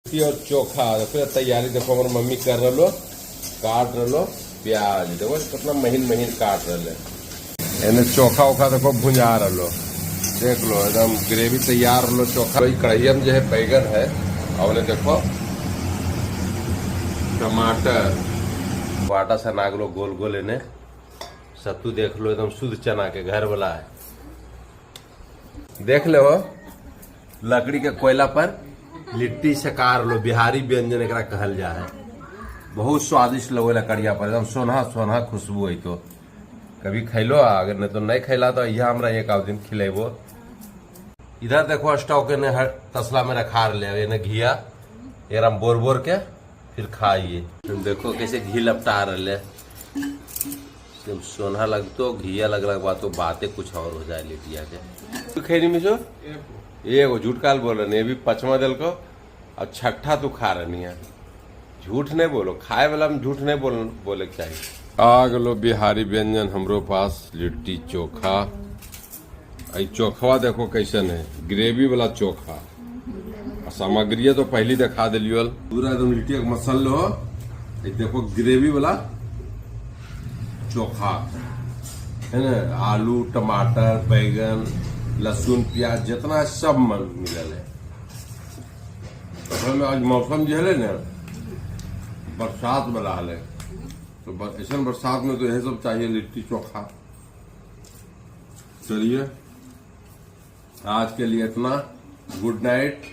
लिट्टी और चोखा देखो, तैयारी देखो हमर मम्मी कर रहो, काट रहो प्याज। देखो, कितना महीन महीन काट रहे। एने चोखा ओखा देखो भुंजा रहो। देख लो, एकदम ग्रेवी तैयार रहो चोखा। वही कढ़ैया में जो है बैगन है और उन्हें देखो टमाटर। आटा सना लो गोल गोल। एने सत्तू देख लो, एकदम शुद्ध चना के घर वाला है। देख लो, लकड़ी के कोयला पर लिट्टी सेकार लो। बिहारी व्यंजन एकरा कहल जा है। बहुत स्वादिष्ट लगो लकड़िया पर, एकदम सोना सोना खुशबू है। तो कभी खैलो, अगर नहीं तो नहीं खैला तो यहाँ हमरा एक आध दिन खिलेबो। इधर देखो, स्टोव के ने तसला में रखा ले। एने घिया एकरा बोर बोर के फिर खाइए। तुम देखो कैसे घी लपटा रहे, एकदम सोना लगतो। घिया लगला के बाद तो बातें कुछ और हो जाए। लिटिया के खैनी में जो एगो झूठ काल बोल रहे, भी पचमा दिल को और छठा तू खा रही है। झूठ नहीं बोलो, खाए वाला में झूठ नहीं बोल बोले के चाहिए। आ गलो बिहारी व्यंजन हमरो पास, लिट्टी चोखा। आई चोखवा देखो कैसन है, ग्रेवी वाला चोखा। और सामग्री तो पहली दिखा दिलियो, पूरा एकदम लिट्टी के मसल हो। ये देखो, ग्रेवी वाला चोखा है ना, आलू, टमाटर, बैगन, लहसुन, प्याज जितना है सब मन मिलल है। असल में आज मौसम जो है ना, बरसात वाला हाल है, तो ऐसा बरसात में तो यही सब चाहिए, लिट्टी चोखा। चलिए, आज के लिए इतना। Good night.